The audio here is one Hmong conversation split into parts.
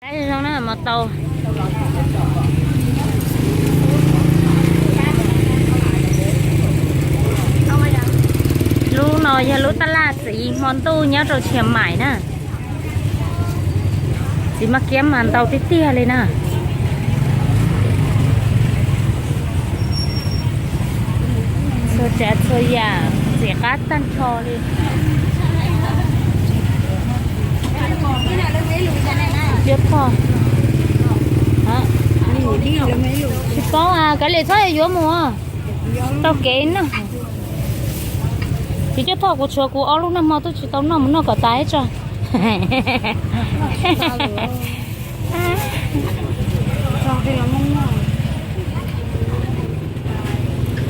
Zoo na, hmo tau. Lub no yog lub taj laj txiv hmo ntuj nyob rau Tshiav Maim na. Txiv maj kiab mas ntau tiag tiag li na. Txhua tsav txhua yam ntxim qab tag nrho li. Cuab thoj. Tsis paub, kav liam txhob yuav mus. Tau kev no. Tsis cuab thoj, kuv tshuav kuv ob lub noj hmo twb tsis tau noj, mus noj kom tas tso.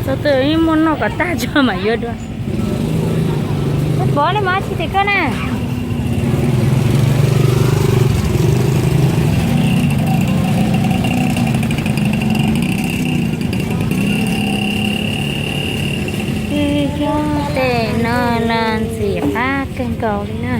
Txog twg muaj noj kom tag tso mam yuav dua. Pov, nej mus dab tsi tim koj na? Tej no los ntxim qab kawg nkaus li na.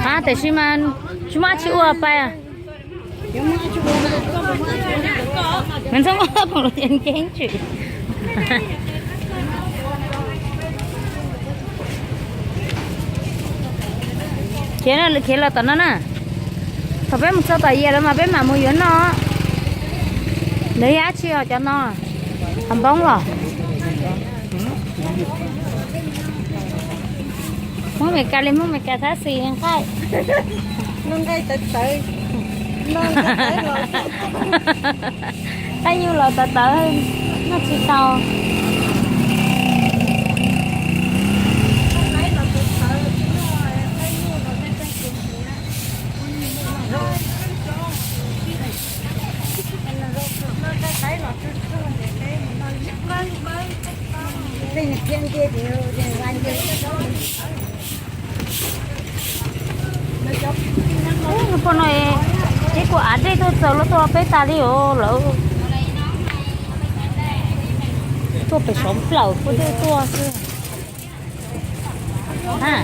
Qab tiam sis mas tsis muaj dab tsi ua pais. Nws txhob muaj phoom los ceev ceev tswm. Khiav no, khiav los tom no na. Thaum peb mus txog tom Yias lawm mas peb mam mus yuav noj. Lawv yog dab tsi os cov no? Qhov npoob los? Hmoob Mes Kas li Hmoob Mes Kas tab sis nqaij. Nqaij tawv tawv. Nqaij nyuj los tawv tawv, noj tsis tau. Poj no, ces kuv av dej tuaj txaws lub tuaj peb tas li os lawm. Tuaj pem saum nplawm kuv twb tuaj xwb. Ha,